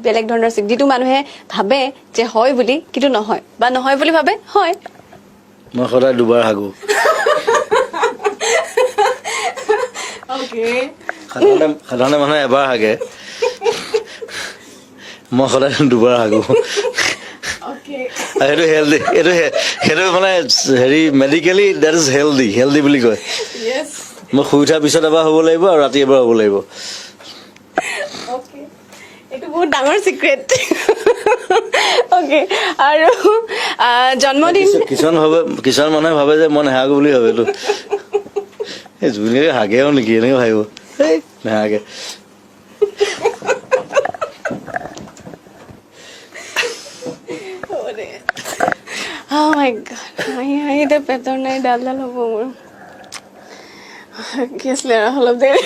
বেলেগ ধৰণৰ যিটো মানুহে ভাবে যে হয় বুলি, কিন্তু নহয়, বা নহয় বুলি ভাবে হয়। মই সদায় দুবাৰ হাগো। অ'কে। সাধাৰণতে মানুহে এবাৰ হাগে, মই সদায় দুবাৰ হাগো। অ'কে। আৰু সেইটো হেল্ডি, এইটো সেইটো মানে হেৰি medically that is healthy, healthy বুলি কয়। য়েছ। মই শুই উঠাৰ পিছত এবাৰ হ'ব লাগিব আৰু ৰাতি এবাৰ হ'ব লাগিব। অ'কে, এইটো বহুত ডাঙৰ চিক্ৰেট। অ'কে, আৰু জন্মদিন। কিছুমান ভাবে, কিছুমান মানুহে ভাবে যে মই নেহাগো বুলি ভাবে। তো এই জুবিন হাগেও নেকি এনেকে ভাবিব, এই নেহাগে। Oh my God, হাঁহি হাঁহি এতিয়া পেটৰ নাই ডাল ডাল হ'ব মোৰ। কি আছিলে আৰু অলপ দেৰি।